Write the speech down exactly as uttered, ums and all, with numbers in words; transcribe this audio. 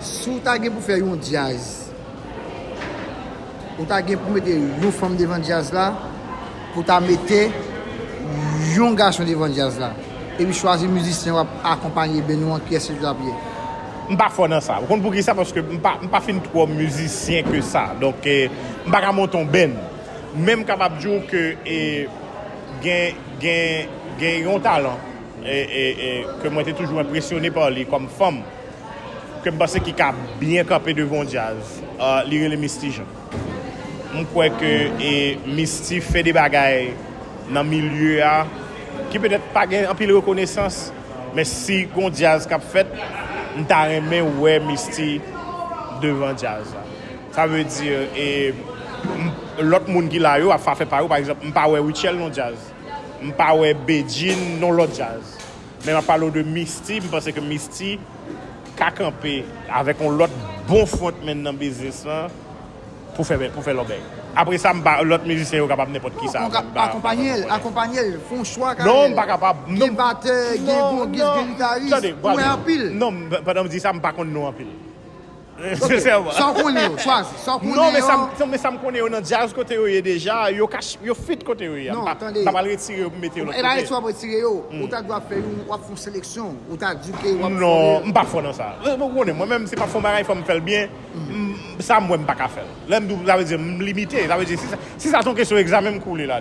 Si w ta gen pou fè yon djaz, ou ta gen pou mete yon fanm devan djaz la, pou ta mete yon gason devan djaz la. Epi chwazi mizisyen w ap akonpanye band ou an, kiyès li t ap ye? M pa fò nan sa. Ou konn poukisa? Paske m pa, m pa fin twò mizisyen ke sa. Donk, eh, m pa ka monte yon band. Men m kapab di w ke eh, gen, gen, gen yon talan eh, eh, eh, ke mwen te toujou enpresyone pa li kòm fanm, ke m panse ki ka byen kanpe devan yon djaz. Ah, li rele Misty Jean. M kwè ke eh, Misty fè de bagay nan milye a ki petèt pa gen anpil rekonesans, men si gon djaz k ap fèt, m ta renmen wè Misty devan djaz la. Sa vle di, eh, m- lòt moun ki la yo ap fè afè pa yo. Pa egzanp, m pa wè Rutshelle nan djaz. M pa wè Bedjine nan lòt djaz. Men m ap pale w de Misty, m panse ke Misty ka kanpe avèk yon lòt bon frontman nan biznis lan pou fè, pou fè lòbèy. Apre sa, m pa, lòt mizisyen yo kapab nenpòt ki sa. Ou ka akonpanye l, akonpanye l, fè yon chwa. Non, m pa kapab. Gen batè, gen gongis, gen gitaris, ou wè anpil. Non, pandan m di sa, m pa konn non anpil. Sensèman. Sa w konnen yo, chwazi. Sa w konnen yo. Non, men sa m konnen yo nan djaz kote yo ye deja, yo ka, yo fit kote yo ye. M pa pral retire yo pou mete yo lòt kote. E pa retire yo, ou ta dwe ap fè yon, w ap fè yon seleksyon, ou ta di ke w ap. Non, m pa fò nan sa. Ou konnen, mwen menm, se pa fon bagay, fò m fè l byen. Sa m wè m pa ka fè l. Lè m di w, sa vle di m limite. Sa vle di, si sa, si sa se yon kesyon egzamen, m koule ladan.